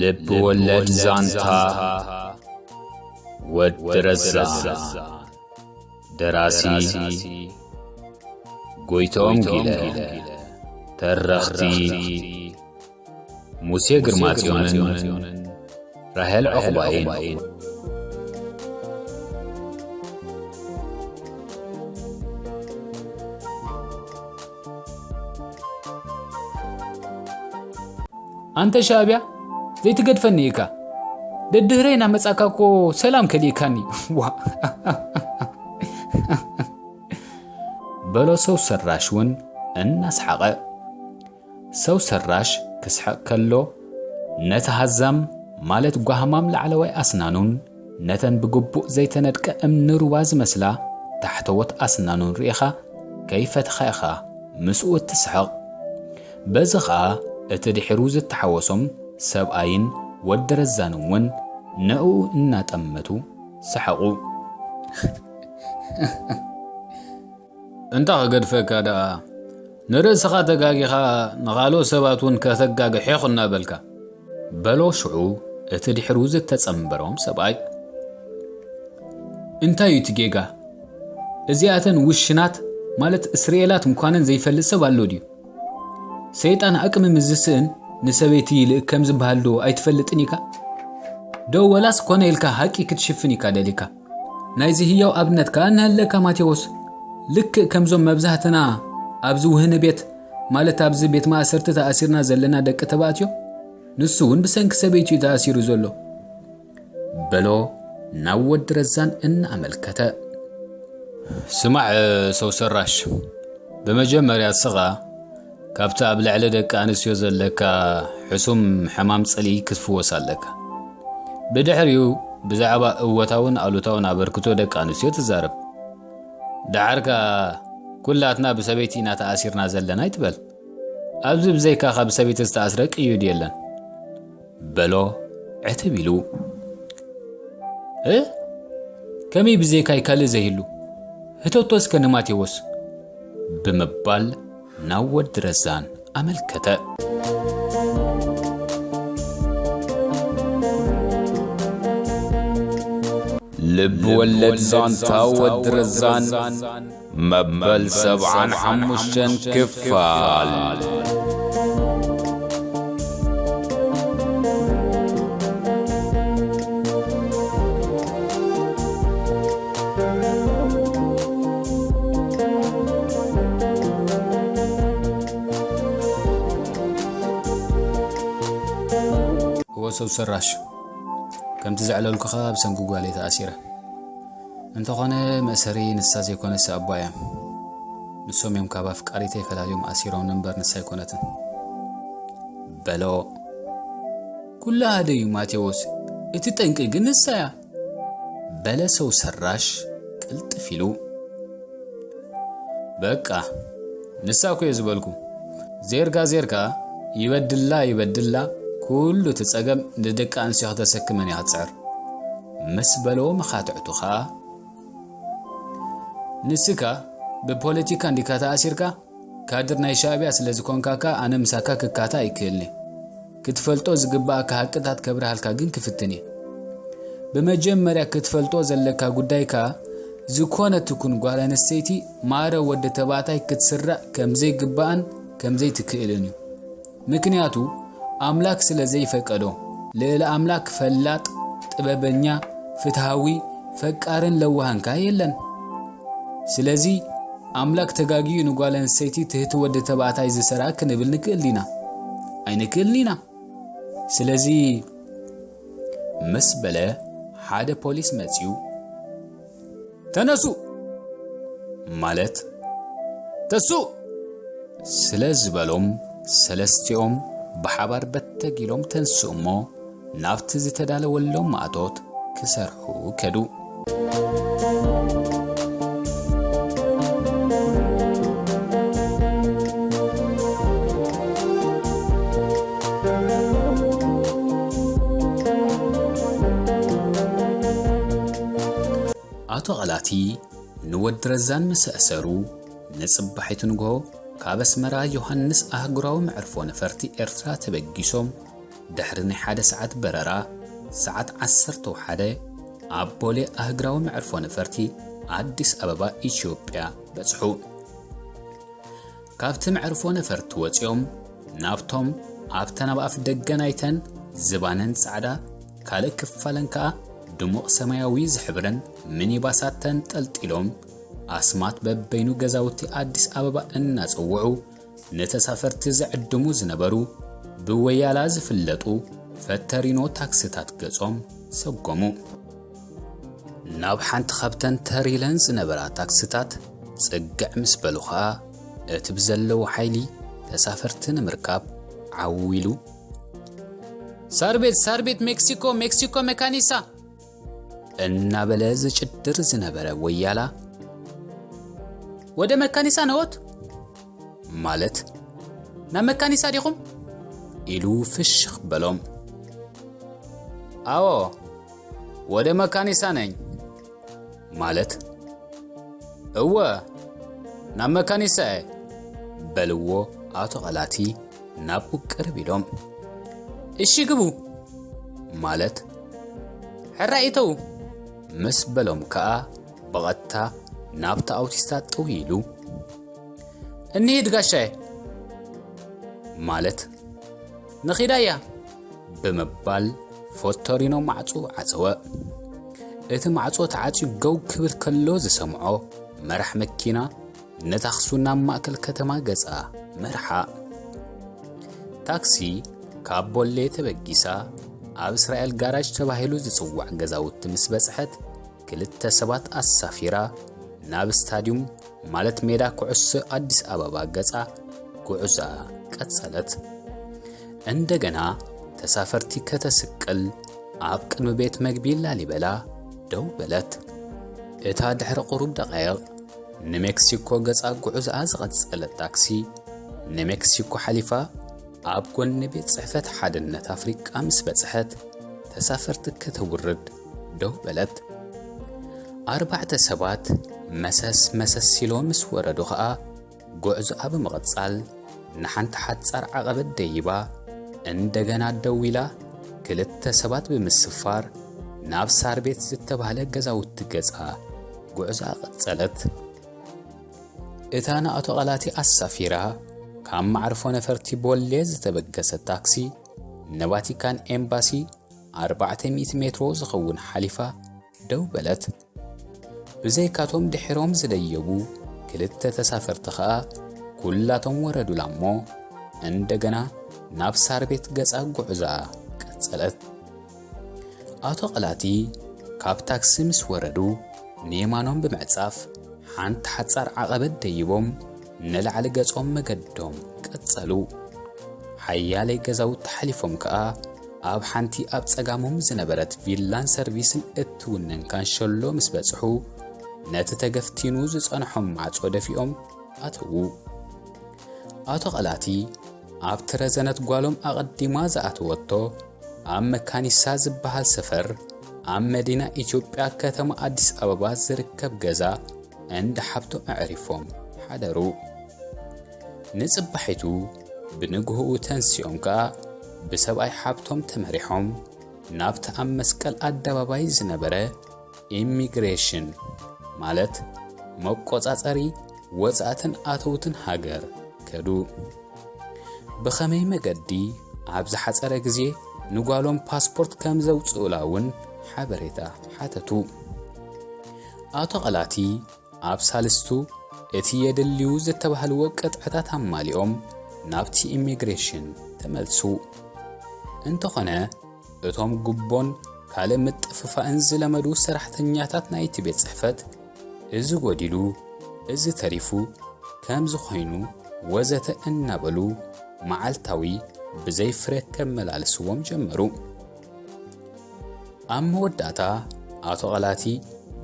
ልብ ወለድ ዛንታ ወዲ ረዛ። ደራሲ ጎይቶም ጊለ። ተረኽቲ ሙሴ ግርማጽዮንን ራሄል ዑቕባይን። ኣንተ ሻዕብያ፣ ዘይትገድፈኒ ኢኻ። ደድህረይ እናመጻእካ እኮ ሰላም ከሊእካኒ። ዋ። በሎ ሰው ሰራሽ እውን እናሰሓቐ። ሰው ሰራሽ ክስሕቕ ከሎ፣ ነቲ ሃዛም ማለት ጓህማም ላዕለዋይ ኣስናኑን ነተን ብግቡእ ዘይተነድቀ እምኒ ሩባ ዝመስላ ታሕተዎት ኣስናኑን ርኢኻ ከይፈተኻ ኢኻ ምስኡ እትስሕቕ። በዚ ኸኣ እቲ ድሒሩ ዝተሓወሶም ሰብኣይን ወዲ ረዛንን እውን ንዕኡ እናጠመቱ ሰሓቑ። እንታ ክገድፈካ ደኣ? ንርእስኻ ተጋጊኻ ንኻልኦት ሰባት እውን ከተጋግሕ ኢኹ እናበልካ። በሎ ሽዑ እቲ ድሒሩ ዝተጸንበሮም ሰብኣይ። እንታይ እዩ እቲ ጌጋ? እዚኣተን ውሽናት ማለት እስራኤላት ምዃነን ዘይፈልጥ ሰብ ኣሎ ድዩ? ሰይጣን ዓቅሚ ምስ ዝስእን ንሰበይቲ ይልእክ ከም ዝበሃል ዶ ኣይትፈልጥን ኢካ? ዶ ወላስ ኮነ ኢልካ ሃቂ ክትሽፍን ኢካ ደሊካ? ናይዚ ህያው ኣብነት ከኣ እንሀለካ ማቴዎስ። ልክእ ከምዞም መብዛህትና ኣብዚ ውህኒ ቤት ማለት ኣብዚ ቤት ማእሰርቲ ተኣሲርና ዘለና ደቂ ተባዕትዮ፣ ንሱ እውን ብሰንኪ ሰበይቱ እዩ ተኣሲሩ ዘሎ። በሎ ናብ ወዲ ረዛን እናኣመልከተ። ስማዕ ሰው ሰራሽ፣ ብመጀመርያ እስኻ ካብቲ ኣብ ልዕሊ ደቂ ኣንስትዮ ዘለካ ሕሱም ሕማም ጽልኢ ክትፍወስ ኣለካ። ብድሕሪኡ ብዛዕባ እወታውን ኣሉታውን ኣበርክቶ ደቂ ኣንስትዮ ትዛረብ። ደሓር ከኣ ኩላትና ብሰበይቲ ኢና ተኣሲርና ዘለና ኣይትበል። ኣብዚ ብዘይካኻ ብሰበይቲ ዝተኣስረ ቅዩድ የለን። በሎ ዕትብ ኢሉ። እ? ከመይ ብዘይካይ ካልእ ዘይህሉ? ህተቶ እስከ ንማቴዎስ። ብምባል ናብ ወዲ ረዛን ኣመልከተ። ልብ ወለድ ዛንታ ወዲ ረዛን መበል ሰብዓን ሓሙሽተን ክፋል። እወ ሰብ ሰራሽ፣ ከምቲ ዘዕለልኩኻ ብሰንኪ ጓለይ ተኣሲረ። እንተኾነ መእሰሪ ንሳ ዘይኮነትሲ ኣቦኣ እዮም። ንሶም እዮም ካብ ኣፍቃሪተይ ፈላልዮም ኣሲሮምኒ እምበር ንሳ ኣይኮነትን። በሎ። ኩሉ ሓደ እዩ ማቴዎስ፣ እቲ ጠንቂ ግን ንሳ እያ። በለ ሰው ሰራሽ ቅልጥፍ ኢሉ። በቃ ንሳ እኮ እየ ዝበልኩ። ዜርጋ ዜርጋ ይበድላ ይበድላ፣ ኩሉ እቲ ጸገም ንደቂ ኣንስትዮ ከተሰክመን እያ ክትጽዕር። ምስ በሎ መኻትዕቱ ኸኣ። ንስካ ብፖለቲካ እንዲካ ተኣሲርካ፣ ካድር ናይ ሻዕብያ ስለ ዝኾንካካ ኣነ ምሳካ ክካታ ኣይክእልኒ። ክትፈልጦ ዝግባኣካ ሃቅታት ከብርሃልካ ግን ክፍትን እየ። ብመጀመርያ ክትፈልጦ ዘለካ ጉዳይካ፣ ዝኾነት ትኩን ጓል ኣንስተይቲ ማረ ወዲ ተባዕታይ ክትስራእ ከም ዘይግባኣን ከም ዘይትክእልን እዩ። ምክንያቱ ኣምላክ ስለ ዘይፈቀዶ፣ ልእለ ኣምላክ ፈላጥ፣ ጥበበኛ፣ ፍትሃዊ፣ ፈቃርን ለዋህን ከኣ የለን። ስለዚ ኣምላክ ተጋግዩ ንጓል ኣንስተይቲ ትህቲ ወዲ ተባዕታይ ዝሰርኣ ክንብል ንክእል ዲና? ኣይንክእልን ኢና። ስለዚ ምስ በለ ሓደ ፖሊስ መጺኡ ተነሱ ማለት ተሱ ስለ ዝበሎም ሰለስቲኦም ብሓባር በተግ ኢሎም ተንስኡ እሞ ናብቲ ዝተዳለወሎም ማእቶት ክሰርሑ ከዱ። ኣቶ ቐላቲ ንወዲ ረዛን ምስ ኣሰሩ፣ ንጽባሒቱ ንግሆ ካብ ኣስመራ ዮሃንስ ኣህጉራዊ መዕርፎ ነፈርቲ ኤርትራ ተበጊሶም ድሕሪ ናይ ሓደ ሰዓት በረራ፣ ሰዓት ዓሰርተ ወሓደ ኣብ ቦሌ ኣህግራዊ መዕርፎ ነፈርቲ ኣዲስ ኣበባ ኢትዮጵያ በጽሑ። ካብቲ መዕርፎ ነፈርቲ ወጺኦም ናብቶም ኣብተን ኣብ ኣፍ ደገ ናይተን ዝባነን ጻዕዳ ካልእ ክፋለን ከኣ ድሙቕ ሰማያዊ ዝሕብረን ሚኒባሳት ተንጠልጢሎም ኣስማት በበይኑ ገዛውቲ ኣዲስ ኣበባ እናጸውዑ ንተሳፈርቲ ዝዕድሙ ዝነበሩ ብወያላ ዝፍለጡ ፈተሪኖ ታክስታት ገጾም ሰጎሙ። ናብ ሓንቲ ካብተን ተር ኢለን ዝነበራ ታክስታት ጽግዕ ምስ በሉ ኸኣ እቲ ብዘለዎ ሓይሊ ተሳፈርቲ ንምርካብ ዓው ኢሉ፣ ሳርቤት ሳርቤት ሜክሲኮ ሜክሲኮ መካኒሳ እናበለ ዝጭድር ዝነበረ ወያላ፣ ወደ መካኒሳ ነዎት ማለት ናብ መካኒሳ ዲኹም ኢሉ ፍሽኽ በሎም። ኣዎ ወደ መካኒሳ ነኝ ማለት እወ ናብ መካኒሳ እየ በልዎ ኣቶ ቐላቲ ናብኡ ቅርብ ኢሎም። እሺ ግቡ ማለት ሕራይ እተው ምስ በሎም ከኣ ብቐጥታ ናብቲ ኣውቲስታ ጥው ኢሉ እንሂድ ጋሻይ ማለት ንኺዳያ ብምባል ፎቶሪኖ ማዕጹ ዓጸወ። እቲ ማዕጾ ተዓጽዩ ገው ክብል ከሎ ዝሰምዖ መራሕ መኪና ንታክሱ ናብ ማእከል ከተማ ገጻ መርሓ። ታክሲ ካብ ቦሌ ተበጊሳ ኣብ እስራኤል ጋራጅ ተባሂሉ ዝጽዋዕ ገዛውቲ ምስ በጽሐት ክልተ ሰባት ኣሳፊራ ናብ ስታድዩም ማለት ሜዳ ኩዕሶ ኣዲስ ኣበባ ገጻ ጉዕዛ ቀጸለት። እንደገና ተሳፈርቲ ከተስቅል ኣብ ቅድሚ ቤት መግቢ ላሊበላ ደው በለት። እታ ድሕሪ ቁሩብ ደቃይቕ ንሜክሲኮ ገጻ ጉዕዛኣ ዝቐጸለት ታክሲ ንሜክሲኮ ሓሊፋ ኣብ ጎኒ ቤት ጽሕፈት ሓድነት ኣፍሪቃ ምስ በጽሐት ተሳፈርቲ ከተውርድ ደው በለት። ኣርባዕተ ሰባት መሰስ መሰስ ኢሎም ምስ ወረዱ ኸኣ ጉዕዞኣ ብምቕጻል ንሓንቲ ሓጻር ዓቐበት ደይባ እንደገና ደው ኢላ ክልተ ሰባት ብምስፋር ናብ ሳር ቤት ዝተባህለ ገዛውቲ ገጻ ጉዕዞኣ ቀጸለት። እታ ንኣቶ ቐላቲ ኣሳፊራ ካብ ማዕርፎ ነፈርቲ ቦሌ ዝተበገሰት ታክሲ ንቫቲካን ኤምባሲ ኣርባዕተ ሚእቲ ሜትሮ ዝኸውን ሓሊፋ ደው በለት። ብዘይካቶም ድሒሮም ዝደየቡ ክልተ ተሳፈርቲ ኸኣ ኩላቶም ወረዱላ እሞ እንደገና ናብ ሳር ቤት ገጻ ጉዕዞኣ ቀጸለት። ኣቶ ቐላቲ ካብ ታክሲ ምስ ወረዱ ንየማኖም ብምዕጻፍ ሓንቲ ሓጻር ዓቐበት ደይቦም ንላዕሊ ገጾም መገዶም ቀጸሉ። ሓያለይ ገዛውቲ ሓሊፎም ከኣ ኣብ ሓንቲ ኣብ ጸጋሞም ዝነበረት ቪላን ሰርቪስን እትውነን ካንሸሎ ምስ በጽሑ ነቲ ተገፍቲኑ ዝጸንሖም ማዕጾ ደፊኦም ኣተዉ። ኣቶ ቐላቲ ኣብቲ ረዘነት ጓሎም ኣቐዲማ ዝኣተወቶ ኣብ መካኒሳ ዝበሃል ሰፈር ኣብ መዲና ኢትዮጵያ ከተማ ኣዲስ ኣበባ ዝርከብ ገዛ እንዳ ሓብቶም ኣዕሪፎም ሓደሩ። ንጽባሒቱ ብንግሆኡ ተንሲኦም ከኣ ብሰብኣይ ሓብቶም ተመሪሖም ናብቲ ኣብ መስቀል ኣደባባይ ዝነበረ ኢሚግሬሽን ማለት መቆጻጸሪ ወጻእትን ኣተውትን ሃገር ከዱ። ብኸመይ መገዲ ኣብ ዝሓጸረ ግዜ ንጓሎም ፓስፖርት ከም ዘውጽኡላ እውን ሓበሬታ ሓተቱ። ኣቶ ቐላቲ ኣብ ሳልስቱ እቲ የድልዩ ዝተባህልዎ ቅጥዕታት ኣማሊኦም ናብቲ ኢሚግሬሽን ተመልሱ። እንተኾነ እቶም ጉቦን ካልእ ምጥፍፋእን ዝለመዱ ሰራሕተኛታት ናይቲ ቤት ጽሕፈት እዚ ጎዲሉ፣ እዚ ተሪፉ፣ ከምዚ ኮይኑ ወዘተ እናበሉ መዓልታዊ ብዘይ ፍረ ከመላልስዎም ጀመሩ። ኣብ መወዳእታ ኣቶ ቐላቲ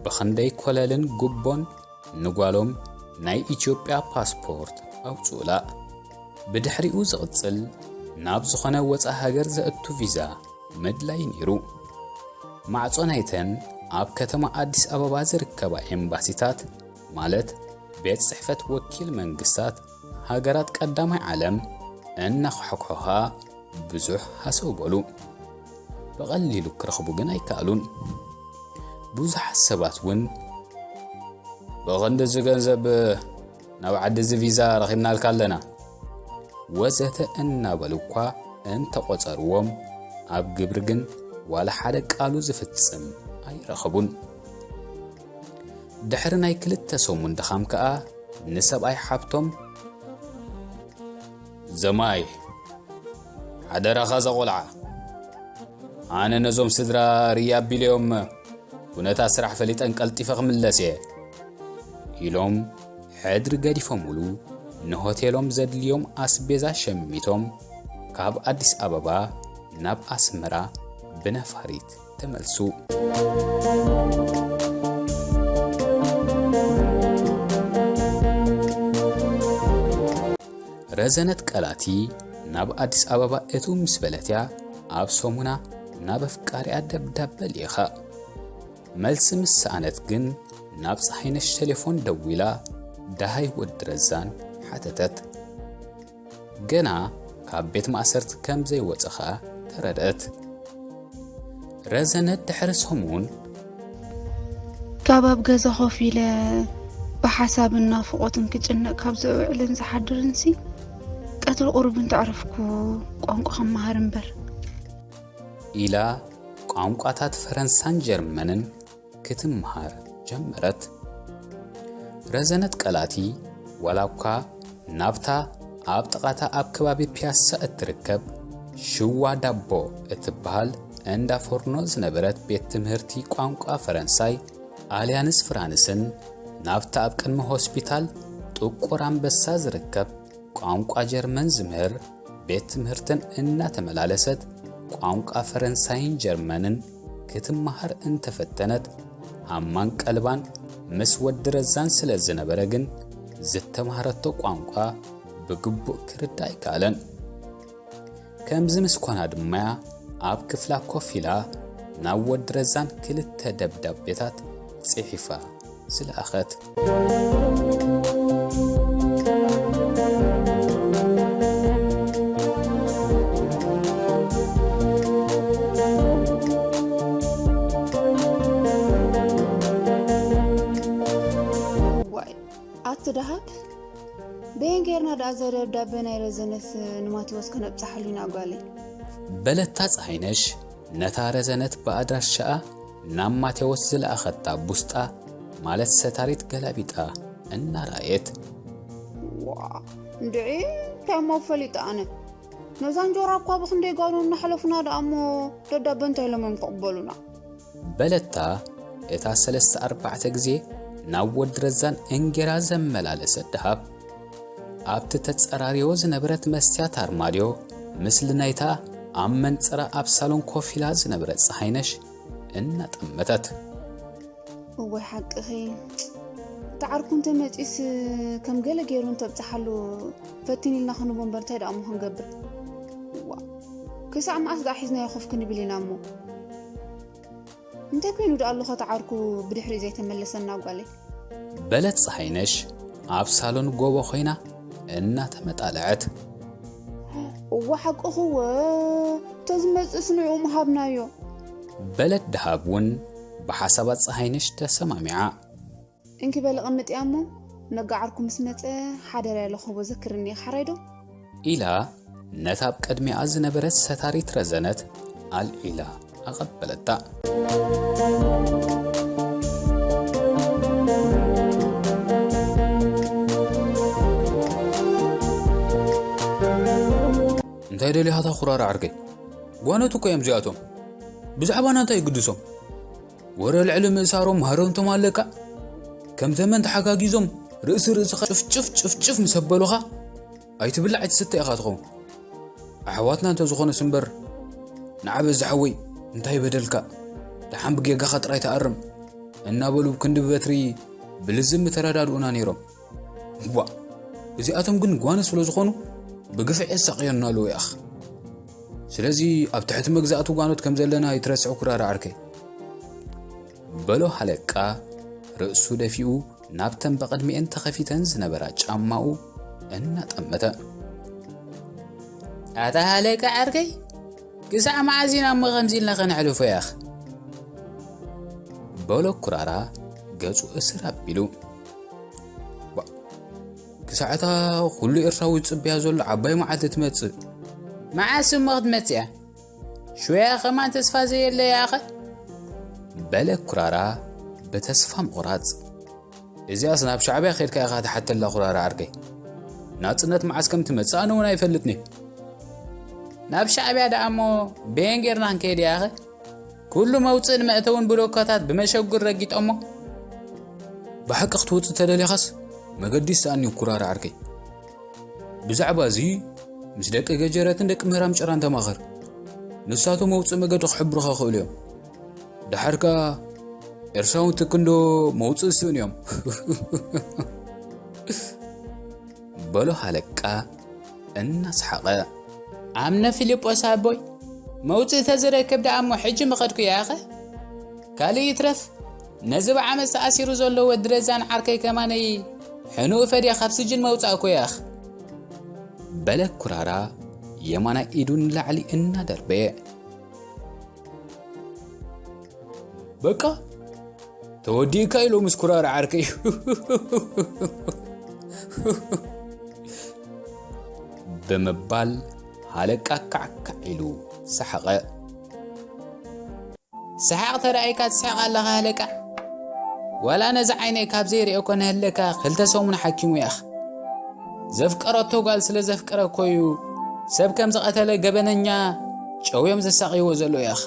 ብኽንደይ ኮለልን ጉቦን ንጓሎም ናይ ኢትዮጵያ ፓስፖርት ኣውጽኡላ። ብድሕሪኡ ዝቕጽል ናብ ዝኾነ ወጻኢ ሃገር ዘእቱ ቪዛ ምድላይ ነይሩ። ማዕጾ ናይተን ኣብ ከተማ ኣዲስ ኣበባ ዝርከባ ኤምባሲታት ማለት ቤት ጽሕፈት ወኪል መንግስታት ሃገራት ቀዳማይ ዓለም እናኳሕኳኻ ብዙሕ ሃሰው በሉ። ብቐሊሉ ክረኽቡ ግን ኣይከኣሉን። ብዙሓት ሰባት እውን፣ "ብቐንድዚ ገንዘብ ናብ ዓዲ እዚ ቪዛ ረኺብናልካ ኣለና" ወዘተ እናበሉ እኳ እንተቖጸርዎም፣ ኣብ ግብሪ ግን ዋላ ሓደ ቃሉ ዝፍጽም ኣይረኸቡን። ድሕሪ ናይ ክልተ ሰሙን ድኻም ከኣ ንሰብኣይ ሓብቶም፣ "ዘማይ፣ ሓደራኻ እዛ ቆልዓ፣ ኣነ ነዞም ስድራ ርያ ኣቢለዮም፣ ኩነታት ስራሕ ፈሊጠን ቀልጢፈ ክምለስ እየ" ኢሎም ሕድሪ ገዲፎምሉ ንሆቴሎም ዘድልዮም ኣስቤዛ ሸሚቶም ካብ ኣዲስ ኣበባ ናብ ኣስመራ ብነፋሪት ተመልሱ። ረዘነት ቀላቲ ናብ ኣዲስ ኣበባ እትው ምስ በለት እያ ኣብ ሰሙና ናብ ኣፍቃሪኣ ደብዳበ ልኢኻ። መልሲ ምስ ሰኣነት ግን ናብ ፀሃይነሽ ቴሌፎን ደዊላ ደሃይ ወዲ ረዛን ሓተተት። ገና ካብ ቤት ማእሰርቲ ከም ዘይወፀ ኸኣ ተረድአት። ረዘነት ድሕሪ ሰሙን፣ ካብ ኣብ ገዛ ኮፍ ኢለ ብሓሳብን ናፍቖትን ክጭነቕ ካብ ዝውዕልን ዝሓድርንሲ፣ ቀትሪ ቁሩብ እንተዕረፍኩ ቋንቋ ክመሃር እምበር። ኢላ ቋንቋታት ፈረንሳን ጀርመንን ክትመሃር ጀመረት። ረዘነት ቀላቲ ዋላ እኳ ናብታ ኣብ ጥቓታ ኣብ ከባቢ ፒያሳ እትርከብ ሽዋ ዳቦ እትበሃል እንዳ ፎርኖ ዝነበረት ቤት ትምህርቲ ቋንቋ ፈረንሳይ ኣልያንስ ፍራንስን ናብታ ኣብ ቅድሚ ሆስፒታል ጥቁር ኣንበሳ ዝርከብ ቋንቋ ጀርመን ዝምህር ቤት ትምህርትን እናተመላለሰት ቋንቋ ፈረንሳይን ጀርመንን ክትመሃር እንተፈተነት፣ ሃማን ቀልባን ምስ ወዲ ረዛን ስለ ዝነበረ ግን ዝተማህረቶ ቋንቋ ብግቡእ ክርዳእ ኣይከኣለን። ከምዚ ምስ ኮና ድማ ኣብ ክፍላ ኮፍ ኢላ ናብ ወዲ ረዛን ክልተ ደብዳቤታት ጽሒፋ ዝለኣኸት። ዋይ፣ ኣቲ ደሃብ፣ በየን ጌርና ደኣ ዘ ደብዳበ ናይ ረዘነት ንማቴዎስ ከነብጽሓሉ ኢና ጓለይ? በለታ ጸሃይነሽ ነታ ረዘነት ብኣድራሻኣ ናብ ማቴዎስ ዝለኣኸታ ቡስጣ ማለት ሰታሪት ገላቢጣ እናረኣየት። ዋ፣ እንድዒ እንታይ እሞ ፈሊጠ ኣነ? ነዛ እንጀራ እኳ ብኽንደይ ጋኖ እናሕለፉና ደኣ እሞ ደብዳበ እንታይ ኢሎም እዮም ክቕበሉና? በለታ እታ ሰለስተ ኣርባዕተ ግዜ ናብ ወዲ ረዛን እንጌራ ዘመላለሰት ደሃብ፣ ኣብቲ ተጸራርዮ ዝነበረት መስትያት ኣርማድዮ፣ ምስሊ ናይታ ኣብ መንጽራ ኣብ ሳሎን ኮፍ ኢላ ዝነበረት ጸሃይነሽ እናጠመተት። እዋይ ሓቅኺ፣ እቲ ዓርኩ እንተመጺኡስ ከም ገለ ገይሩ እንተብጽሓሉ ፈትን ኢልና ክንቦ እምበር እንታይ ደኣ እሞ ክንገብር? ዋ፣ ክሳዕ መኣስ ደኣ ሒዝናዮ ኮፍ ክንብል ኢና እሞ? እንታይ ኮይኑ ደኣ ኣሎ ኸ እቲ ዓርኩ ብድሕሪኡ ዘይተመለሰና ጓለይ? በለት ጸሃይነሽ ኣብ ሳሎን ጎቦ ኮይና እናተመጣለዐት። እወ ሓቅኽዎ፣ ተዝመጽእስ ንዕኡ ምሃብናዮ። በለት ደሃብ እውን ብሓሳባት ጸሃይነሽ ተሰማሚዓ። እንኪ በሊ ቅምጥያ እሞ፣ ነጋ ዓርኩ ምስ መጸ ሓደራ ኢለ ክህቦ ዘክርኒ ኢኺ ሓራይ ዶ? ኢላ ነታ ኣብ ቅድሚኣ ዝነበረት ሰታሪት ረዘነት ኣልዒላ ኣቐበለታ። እንታይ ደሊኻ እታ ኩራራ ዓርከይ? ጓኖት እኮ እዮም እዚኣቶም። ብዛዕባና እንታይ ይግድሶም? ወረ ልዕሊ ምእሳሮም ሃረምቶም ኣለካ። ከም ተመን ተሓጋጊዞም ርእሲ ርእስኻ ጭፍጭፍ ጭፍጭፍ ምስ ኣበሉኻ ኣይትብላዕ ኣይትስተ ኢኻ ትኸውን። ኣሕዋትና እንተዝኾኑስ እምበር፣ ንዓ በዚ ሓወይ እንታይ በደልካ? ደሓን ብጌጋኻ ጥራይ ተኣረም እናበሉ ብክንዲ ብበትሪ ብልዝብ ምተረዳድኡና ነይሮም። እዋ፣ እዚኣቶም ግን ጓኖት ስለ ዝኾኑ ብግፍዒ የሳቕዮና ኣለዉ ይኣኽ። ስለዚ ኣብ ትሕቲ መግዛእቲ ጓኖት ከም ዘለና ኣይትረስዕ ኩራራ ዓርከይ። በሎ ሃለቃ ርእሱ ደፊኡ ናብተን ብቕድሚኤን ተኸፊተን ዝነበራ ጫማኡ እናጠመተ። ኣታ ሃለቃ ዓርከይ፣ ክሳዕ መዓዝ ኢና እሞ ከምዚ ኢልና ከነሕልፎ ያኽ? በሎ ኩራራ ገጹ እስር ኣቢሉ። ባ፣ ክሳዕ እታ ኩሉ ኤርትራዊ ዝጽበያ ዘሎ ዓባይ መዓልቲ ትመጽእ። መዓስ እሞ ክትመጽእ እያ? ሽወያ ከማን ተስፋ ዘየለ ያኸ? በለ ኩራራ ብተስፋ ምቑራጽ። እዚኣስ ናብ ሻዕብያ ኸድካ ኢኻ ትሓተላ ኩራራ ዓርከይ። ናጽነት መዓስ ከም ትመጽእ ኣነ እውን ኣይፈልጥን እየ። ናብ ሻዕብያ ደኣ እሞ በየን ጌርና ክንከይድ ያኸ? ኩሉ መውጽእን መእተውን ብሎኮታት ብመሸጉር ረጊጦሞ። ብሓቂ ክትወጽእ ተደሊኻስ መገዲ ይስኣን እዩ ኩራራ ዓርከይ። ብዛዕባ እዚ ምስ ደቂ ገጀረትን ደቂ ምህራም ጭራን ተማኸር። ንሳቶም መውጽእ መገዲ ክሕብሩኻ ይኽእሉ እዮም። ደሓር ከኣ ኤርትራውንቲ ክንዶ መውጽእ ስእን እዮም። በሎ ሃለቃ እናሰሓቐ። ኣምነ ፊልጶስ ኣቦይ፣ መውጽእ ተዝረክብ ደኣ እሞ ሕጂ ምኸድኩ ያኸ? ካልእ ይትረፍ፣ ነዚ ብዓመጽ ተኣሲሩ ዘሎ ወዲ ረዛን ዓርከይ ከማነይ ሕኑኡ ፈድየ ካብ ስጅን መውጻእኩ ያኽ። በለ ኩራራ የማናይ ኢዱ ንላዕሊ እናደርበየ። በቃ ተወዲእካ ኢሎ ምስ ኩራራ ዓርከይ። ብምባል ሃለቃ ካዕካዕ ኢሉ ሰሓቐ። ሰሓቕ ተራእይካ ትስሕቕ ኣለኻ ሃለቃ። ዋላ ነዚ ዓይነይ ካብ ዘይርእዮ እኮ ንህለካ ክልተ ሰሙን ሓኪሙ ያኽ። ዘፍቀረቶ ጓል ስለ ዘፍቀረ እኮ እዩ ሰብ ከም ዝቐተለ ገበነኛ ጨውዮም ዘሳቕይዎ ዘሎ ያኽ።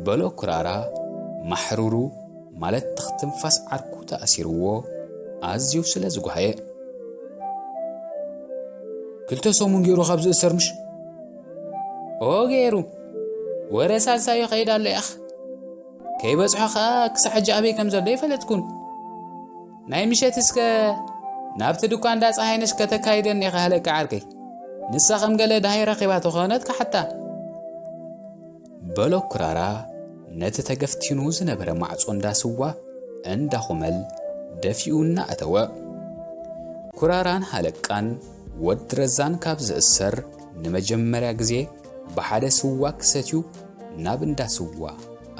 በሎ ኩራራ ማሕሩሩ ማለት ትኽትንፋስ ዓርኩ ተኣሲርዎ ኣዝዩ ስለ ዝጓሃየ። ክልተ ሰሙን ገይሩ ካብ ዝእሰር ምሽ? ኦ ገይሩ። ወረ ሳልሳዩ ኸይድ ኣሎ ያኽ። ከይበጽሖ ኸኣ ክሳዕ ሕጂ ኣበይ ከም ዘሎ ይፈለጥኩን። ናይ ምሸት እስከ ናብቲ ድኳ እንዳ ጸሃይነሽ ከተካይደኒ ኢኻ ሃለቃ ዓርከይ። ንሳ ከም ገለ ደሃይ ረኺባ ተኾነት ክሓታ። በሎ ኩራራ ነቲ ተገፍቲኑ ዝነበረ ማዕጾ እንዳ ስዋ እንዳ ኹመል ደፊኡ እናኣተወ። ኩራራን ሃለቃን ወዲ ረዛን ካብ ዝእሰር ንመጀመርያ ግዜ ብሓደ ስዋ ክሰትዩ ናብ እንዳ ስዋ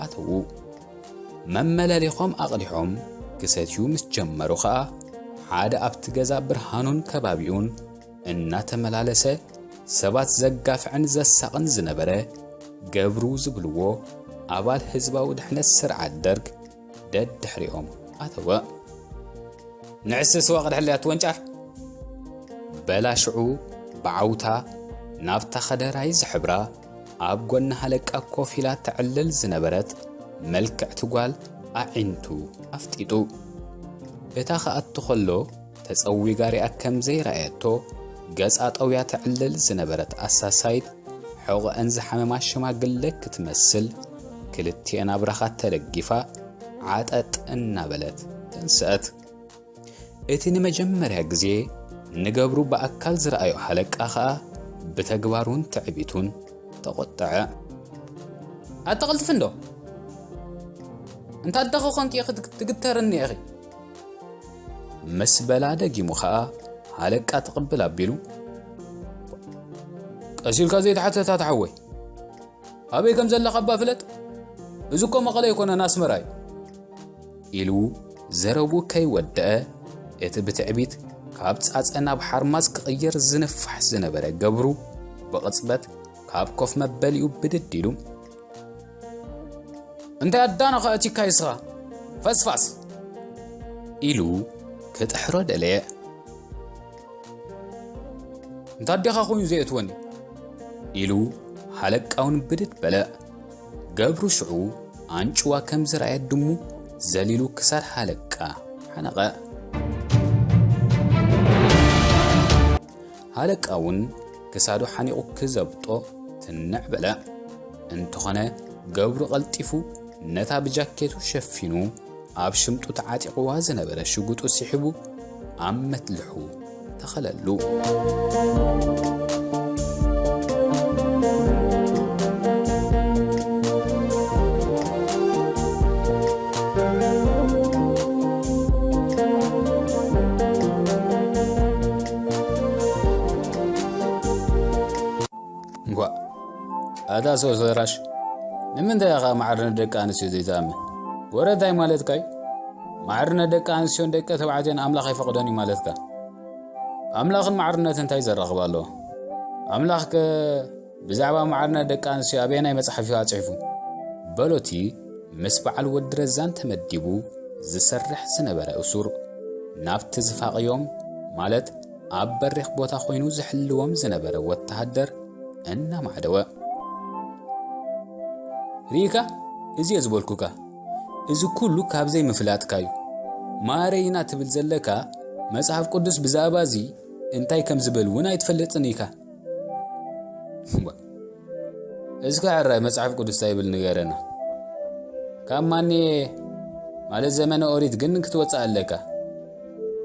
ኣተዉ። መመለሊኾም ኣቕዲሖም ክሰትዩ ምስ ጀመሩ ኸኣ ሓደ ኣብቲ ገዛ ብርሃኑን ከባቢኡን እናተመላለሰ ሰባት ዘጋፍዕን ዘሳቕን ዝነበረ ገብሩ ዝብልዎ ኣባል ህዝባዊ ድሕነት ስርዓት ደርግ ደድሕሪኦም ኣተወ። ንዕስ ስዋ ቅድሕለያ ትወንጫር በላ ሽዑ ብዓውታ ናብታ ኸደራይ ዝሕብራ ኣብ ጎኒ ሃለቃ ኮፍ ኢላ ተዕልል ዝነበረት መልክዕቲ ጓል ኣዒንቱ ኣፍጢጡ። እታ ክኣቱ ኸሎ ተጸዊጋ ሪኣ ከም ዘይረኣየቶ ገጻ ጠውያ ተዕልል ዝነበረት ኣሳሳይት ሕቖአን ዝሓመማ ሽማግለ ክትመስል ክልቲኤን ኣብራኻት ተደጊፋ ዓጠጥ እናበለት ተንስአት። እቲ ንመጀመርያ ግዜ ንገብሩ ብኣካል ዝረኣዮ ሃለቃ ኸኣ ብተግባሩን ትዕቢቱን ተቖጠዐ። ኣተቐልጥፊ እንዶ እንታ ኣደኺ ኾንኪ ኢኺ ትግ-፣ ትግተርኒ ኢኺ። ምስ በላ ደጊሙ ኸኣ ሃለቃ ትቕብል ኣቢሉ። ቀሲልካ ዘይትሓተት ኣታ ሓወይ። ኣበይ ከም ዘለኻ እባ ፍለጥ። እዚ እኮ መቐለ ኣይኮነን ኣስመራ እዩ። ኢሉ ዘረቡ ከይወደአ እቲ ብትዕቢት ካብ ጻጸ ናብ ሓርማዝ ክቕየር ዝንፋሕ ዝነበረ ገብሩ ብቕጽበት ካብ ኮፍ መበሊኡ ብድድ ኢሉ። እንታይ ኣዳኖ ኸእቲካ ይስኻ ፈስፋስ ኢሉ ክጥሕሮ ደለየ። እንታ ኣዴኻ ኮይኑ ዘየእትወኒ ኢሉ ሃለቃውን ብድድ በለ። ገብሩ ሽዑ ኣንጭዋ ከም ዝረኣየ ድሙ ዘሊሉ ክሳድ ሃለቃ ሓነቐ። ሃለቃ እውን ክሳዱ ሓኒቑ ክዘብጦ ትንዕ በለ። እንተኾነ ገብሩ ቀልጢፉ ነታ ብጃኬቱ ሸፊኑ ኣብ ሽምጡ ተዓጢቕዋ ዝነበረ ሽጉጡ ስሒቡ ኣብ መትልሑ ተኸለሉ። ኣታ ሰው ሰራሽ፣ ንምንታይ ኢኻ ማዕርነት ደቂ ኣንስትዮ ዘይትኣምን? ወረ እንታይ ማለትካ እዩ? ማዕርነት ደቂ ኣንስትዮን ደቂ ተባዕትዮን ኣምላኽ ኣይፈቕዶን እዩ ማለትካ? ኣምላኽን ማዕርነት እንታይ ዘራኽብ ኣለዎ? ኣምላኽ ከ ብዛዕባ ማዕርነት ደቂ ኣንስትዮ ኣበየናይ መጽሓፍ እዩ ኣጽሒፉ? በሎ እቲ ምስ በዓል ወዲ ረዛን ተመዲቡ ዝሰርሕ ዝነበረ እሱር፣ ናብቲ ዝፋቕዮም፣ ማለት ኣብ በሪኽ ቦታ ኮይኑ ዝሕልዎም ዝነበረ ወተሃደር እናማዕደወ። ርኢካ? እዚ እየ ዝበልኩካ። እዚ ኩሉ ካብ ዘይምፍላጥካ እዩ። ማረይና ትብል ዘለካ፣ መጽሓፍ ቅዱስ ብዛዕባ እዚ እንታይ ከም ዝብል እውን ኣይትፈልጥን ኢካ። እባ፣ እስከ ሕራይ መጽሓፍ ቅዱስ እንታይ ይብል ንገረና። ካብ ማንየ፣ ማለት ዘመነ ኦሪት ግን ክትወጽእ ኣለካ።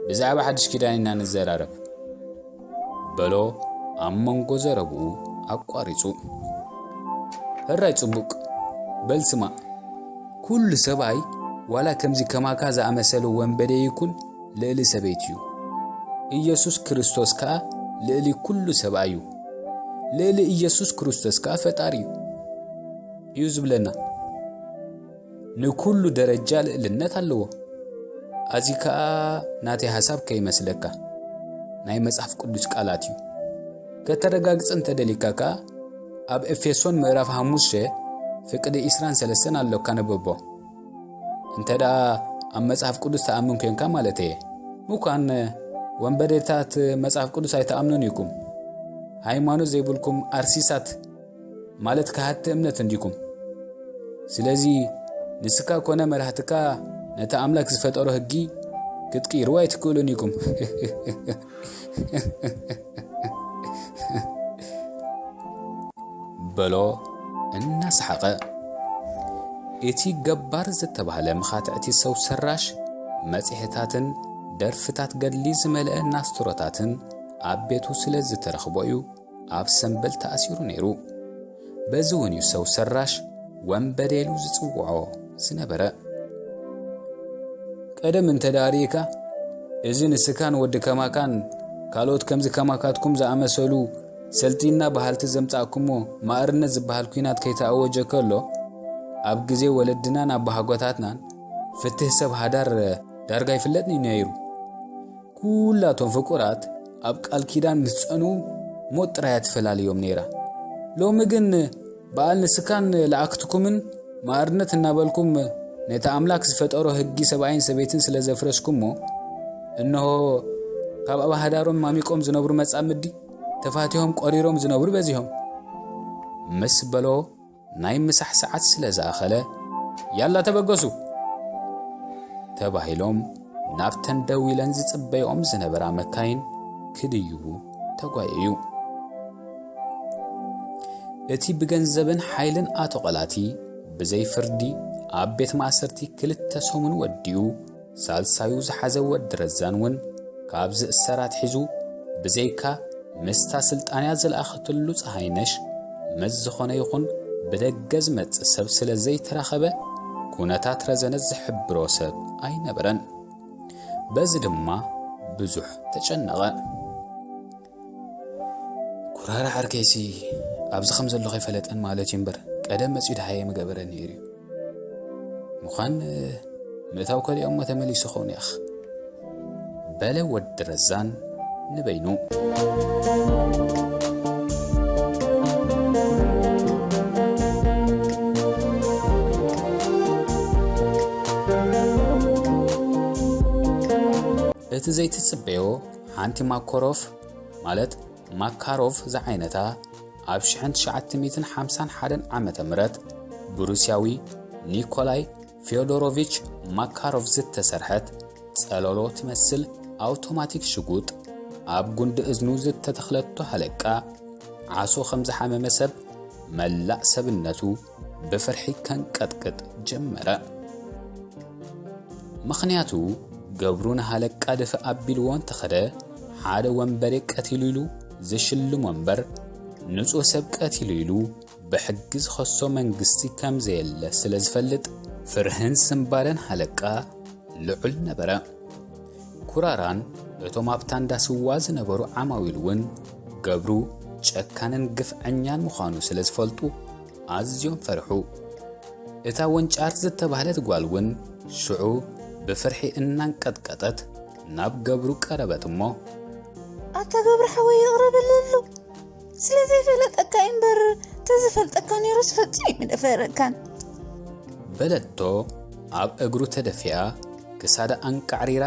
ብዛዕባ ሓድሽ ኪዳን ኢና ንዘራረብ። በሎ ኣብ መንጎ ዘረብኡ ኣቋሪጹ። ሕራይ ጽቡቅ፣ በል ስማዕ። ኩሉ ሰብኣይ ዋላ ከምዚ ከማካ ዝኣመሰለ ወንበዴ ይኩን ልእሊ ሰበይትዩ። ኢየሱስ ክርስቶስ ከኣ ልእሊ ኩሉ ሰብኣይ እዩ። ልእሊ ኢየሱስ ክርስቶስ ከኣ ፈጣሪ እዩ፣ እዩ ዝብለና። ንኩሉ ደረጃ ልእልነት ኣለዎ። ኣዚ ከኣ ናተይ ሓሳብ ከይመስለካ፣ ናይ መጽሓፍ ቅዱስ ቃላት እዩ። ከተረጋግጽ እንተደሊካ ከኣ፣ ኣብ ኤፌሶን ምዕራፍ ሓሙሽተ ፍቅዲ ዒስራን ሰለስተን ኣሎካ፣ ንበቦ። እንተ ደኣ ኣብ መጽሓፍ ቅዱስ ትኣምን ኮንካ ማለት እየ። ምዃን ወንበዴታት መጽሓፍ ቅዱስ ኣይትኣምኑን ኢኩም። ሃይማኖት ዘይብልኩም ኣርሲሳት፣ ማለት ከሃድቲ እምነት እንዲኩም። ስለዚ ንስካ ኮነ መራህትካ ነቲ ኣምላክ ዝፈጠሮ ህጊ ክትቅይርዎ ኣይትክእሉን ኢኩም። በሎ እናሰሓቐ። እቲ ገባር ዝተባህለ መኻትዕቲ ሰው ሰራሽ መጽሔታትን ደርፍታት ገድሊ ዝመልአ ናስትሮታትን ኣብ ቤቱ ስለ ዝተረኽቦ እዩ ኣብ ሰምበል ተኣሲሩ ነይሩ። በዚ እውን እዩ ሰው ሰራሽ ወንበዴ ኢሉ ዝጽውዖ ዝነበረ። ቀደም እንተ ደኣ ርኢካ፣ እዚ ንስካን ወዲ ከማካን ካልኦት ከምዚ ከማካትኩም ዝኣመሰሉ ሰልጢና በሃልቲ ዘምጻእኩሞ ማእርነት ዝበሃል ኲናት ከይተኣወጀ ከሎ፣ ኣብ ግዜ ወለድናን ኣባሃጎታትናን ፍትህ ሰብ ሃዳር ዳርጋ ይፍለጥ እዩ ነይሩ። ኩላቶም ፍቁራት ኣብ ቃል ኪዳን ምስ ጸንኡ ሞት ጥራይ እያ ትፈላልዮም ነይራ። ሎሚ ግን በዓል ንስካን ለኣክትኩምን ማእርነት እናበልኩም ነቲ ኣምላክ ዝፈጠሮ ህጊ ሰብኣይን ሰበይትን ስለ ዘፍረስኩሞ፣ እንሆ ካብ ኣብ ሃዳሮም ማሚቆም ዝነብሩ መጻምዲ ተፋቲሆም ቆሪሮም ዝነብሩ በዚሆም። ምስ በሎ ናይ ምሳሕ ሰዓት ስለ ዝኣኸለ፣ ያላ ተበገሱ ተባሂሎም ናብተን ደው ኢለን ዝጽበይኦም ዝነበራ መካይን ክድይቡ ተጓየዩ። እቲ ብገንዘብን ሓይልን ኣቶ ቐላቲ ብዘይ ፍርዲ ኣብ ቤት ማእሰርቲ ክልተ ሰሙን ወዲኡ፣ ሳልሳዩ ዝሓዘ ወዲ ረዛን እውን ካብ ዝእሰር ኣትሒዙ ብዘይካ ምስታ ስልጣንያ ዝለኣኸትሉ ፀሃይነሽ ምስ ዝኾነ ይኹን ብደገ ዝመጽእ ሰብ ስለ ዘይተራኸበ፣ ኩነታት ረዘነ ዝሕብሮ ሰብ ኣይነበረን። በዚ ድማ ብዙሕ ተጨነቐ። ኩራራ ዓርከይሲ ኣብዚ ከም ዘሎ ከይፈለጠን ማለት እዩ እምበር፣ ቀደም መጺኡ ደሃየ ምገበረ ነይሩ እዩ። ምዃን ምእታው ከሊኦሞ ተመሊሱ ኸውን ያኽ፣ በለ ወዲ ረዛን ንበይኑ። እቲ ዘይትጽበዮ ሓንቲ ማኮሮፍ፣ ማለት ማካሮቭ ዝዓይነታ፣ ኣብ ሽሕን ትሽዓተ ሚእትን ሓምሳን ሓደን ዓመተ ምህረት ብሩስያዊ ኒኮላይ ፊዮዶሮቪች ማካሮቭ ዝተሰርሐት ጸለሎ ትመስል ኣውቶማቲክ ሽጉጥ ኣብ ጉንዲ እዝኑ ዝተተኽለቶ ሃለቃ፣ ዓሶ ከም ዝሓመመ ሰብ መላእ ሰብነቱ ብፍርሒ ከንቀጥቅጥ ጀመረ። ምኽንያቱ፣ ገብሩ ንሃለቃ ድፍእ ኣቢልዎ እንተኸደ፣ ሓደ ወንበዴ ቀቲሉ ኢሉ ዝሽልሞ እምበር፣ ንጹህ ሰብ ቀቲሉ ኢሉ ብሕጊ ዝኸሶ መንግስቲ ከም ዘየለ ስለ ዝፈልጥ፣ ፍርህን ስምባደን ሃለቃ ልዑል ነበረ። ኩራራን እቶም ኣብታ እንዳ ስዋ ዝነበሩ ዓማዊል እውን ገብሩ ጨካንን ግፍዐኛን ምዃኑ ስለ ዝፈልጡ፣ ኣዝዮም ፈርሑ። እታ ወንጫር ዝተባህለት ጓል እውን ሽዑ ብፍርሒ እናንቀጥቀጠት ናብ ገብሩ ቀረበት እሞ፣ "ኣታ ገብሩ ሓወይ፣ ይቕረ በለሉ። ስለ ዘይፈለጠካ እምበር፣ ተዝፈልጠካ ነይሩስ ፈጺሙ ኣይምደፈረካን" በለቶ። ኣብ እግሩ ተደፊኣ ክሳዳ ኣንቃዕሪራ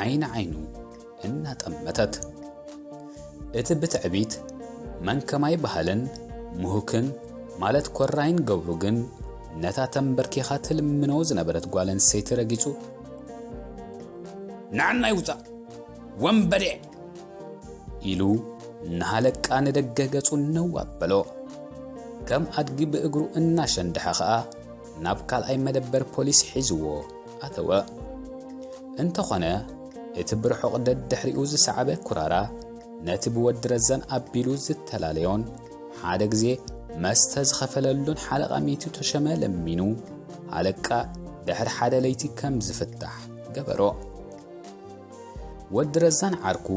ዓይኒ ዓይኑ እናጠመተት፣ እቲ ብትዕቢት መንከማይ ባህልን ምሁክን ማለት ኮራይን ገብሩ ግን ነታ ተንበርኪኻ ትልምኖ ዝነበረት ጓል ኣንስተይቲ ረጊጹ፣ "ንዓናይ ውጻእ ወንበዴ!" ኢሉ ንሃለቃ ንደገ ገጹ ነው ኣበሎ። ከም ኣድጊ ብእግሩ እናሸንደሐ ኸኣ ናብ ካልኣይ መደበር ፖሊስ ሒዝዎ ኣተወ። እንተኾነ፣ እቲ ብርሑቕ ደድሕሪኡ ዝሰዓበ ኩራራ ነቲ ብወዲ ረዛን ኣቢሉ ዝተላለዮን ሓደ ግዜ መስተ ዝኸፈለሉን ሓለቓ ሚቱ ተሸመ ለሚኑ፣ ሃለቃ ድሕሪ ሓደ ለይቲ ከም ዝፍታሕ ገበሮ። ወዲ ረዛን ዓርኩ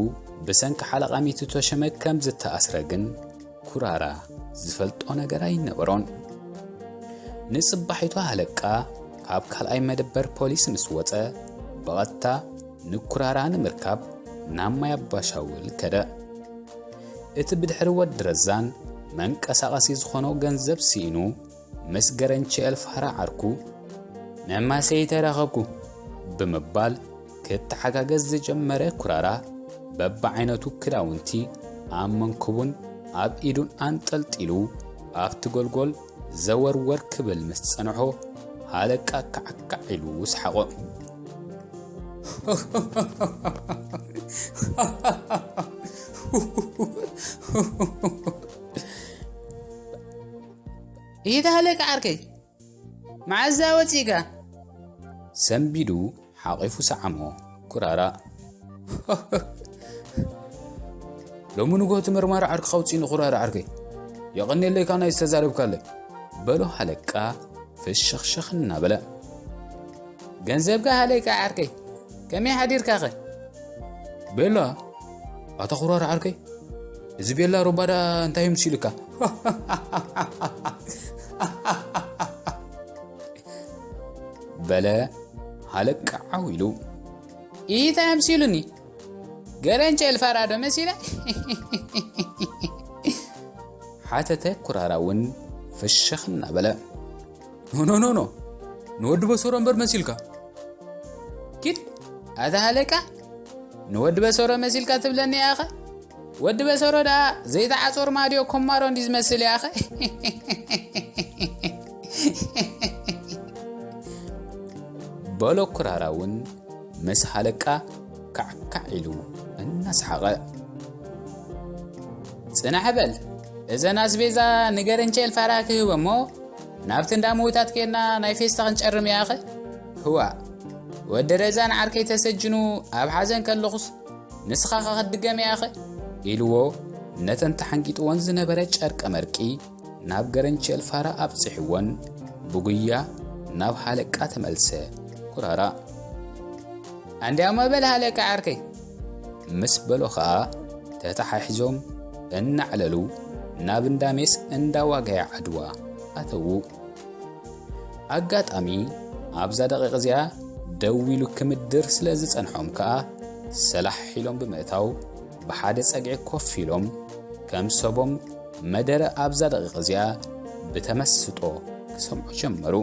ብሰንኪ ሓለቓ ሚቱ ተሸመ ከም ዝተኣስረ ግን ኩራራ ዝፈልጦ ነገር ኣይነበሮን። ንጽባሒቱ ሃለቃ ካብ ካልኣይ መደበር ፖሊስ ምስ ወጸ፣ ብቐጥታ ንኩራራ ንምርካብ ናብ ማይ ኣባሻውል ከደ። እቲ ብድሕሪ ወዲ ረዛን መንቀሳቐሲ ዝኾኖ ገንዘብ ስኢኑ፣ ምስ ገረንቸኤል ፋራ ዓርኩ፣ "ነማሰይ ተራኸብኩ" ብምባል ክተሓጋገዝ ዝጀመረ ኩራራ፣ በብዓይነቱ ክዳውንቲ ኣብ መንኩቡን ኣብ ኢዱን ኣንጠልጢሉ ኣብቲ ጎልጎል ዘወርወር ክብል ምስ ጸንሖ፣ ሃለቃ ካዕካዕ ኢሉ ሰሓቖ። "ኢታ ሃለቃ ዓርከይ፣ መዓዛ ወጺእካ?" ሰንቢዱ ሓቒፉ ሰዓሞ ኩራራ። "ሎሚ ንግሆ እቲ መርማሪ ዓርኪ ከውጽእኒ ኩራራ ዓርከይ። የቐንየለይ ካና ዝተዛረብካለይ" በሎ ሃለቃ ፍሽኽሽኽ እናበለ። "ገንዘብካ ሃለቃ ዓርከይ፣ ከመይ ሓዲርካኸ?" "ቤላ፣ ኣታ ኩራራ ዓርከይ፣ እዚ ቤላ ሮባዳ እንታይ እዩ ምሲልካ?" በለ ሃለቃ ዓው ኢሉ። "ኢታ ኣምሲሉኒ? ገረንቸ ኤልፋራዶ መሲለ?" ሓተተ ኩራራ እውን ፍሽኽ እናበለ። "ኖ፣ ኖ፣ ኖ፣ ኖ፣ ንወዲ በሰሮ እምበር መሲልካ። ኪድ፣ ኣታ ሃለቃ፣ ንወዲ በሰሮ መሲልካ ትብለኒ ኢኻ? ወዲ በሰሮ ደኣ ዘይተዓጾ ኣርማድዮ ኮማሮ እንዲ ዝመስል ኢኻ?" በሎ ኩራራ እውን ምስ ሃለቃ ካዕካዕ ኢሉ እናሰሓቐ። "ጽናሕ በል፣ እዘን ኣስቤዛ ንገረንቸ ኤልፋራ ክህቦ እሞ ናብቲ እንዳ ምዉታት ኬድና ናይ ፌስታ ክንጨርም ኢኻ? ህዋ፣ ወዲ ረዛን ዓርከይ ተሰጅኑ ኣብ ሓዘን ከለኹስ ንስኻ ኸ ክትድገም ኢኻ?" ኢልዎ ነተን ተሓንጊጥወን ዝነበረ ጨርቀ መርቂ ናብ ገረንቸል ፋራ ኣብጽሕወን ብጉያ ናብ ሃለቃ ተመልሰ ኩራራ። "ኣንድያሞ በል ሃለቃ ዓርከይ" ምስ በሎ ኸኣ ተተሓሒዞም እናዕለሉ ናብ እንዳ ሜስ እንዳ ዋጋያ ዓድዋ ኣተዉ። ኣጋጣሚ ኣብዛ ደቂቕ እዚኣ ደው ኢሉ ክምድር ስለ ዝጸንሖም ከኣ ሰላሕ ኢሎም ብምእታው ብሓደ ጸግዒ ኮፍ ኢሎም ከም ሰቦም መደረ ኣብዛ ደቂቕ እዚኣ ብተመስጦ ክሰምዑ ጀመሩ።